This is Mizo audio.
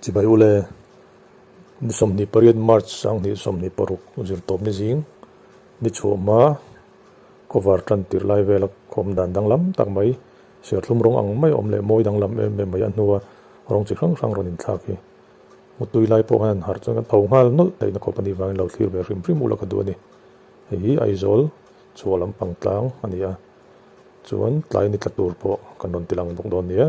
Chibai ule, ni 28 March 2026 zirtawp ni zing ni chhuah hma cover tan tirh lai vela khawm dan danglam tak mai serthlum rawng ang mai awm leh mawi danglam em em mai a hnua rawng chi hrang hrang rawn inthlak hi mutui lai pawh khan an harh chuan kan tho nghal nawlh theihna khawp a nih vangin lo thlir ve hrim hrim ula ka duh a ni. Hei hi Aizawl chhuah lampang tlang a ni a, chuan tlai ni tla tur pawh kan rawn ti lang bawk dawn nia.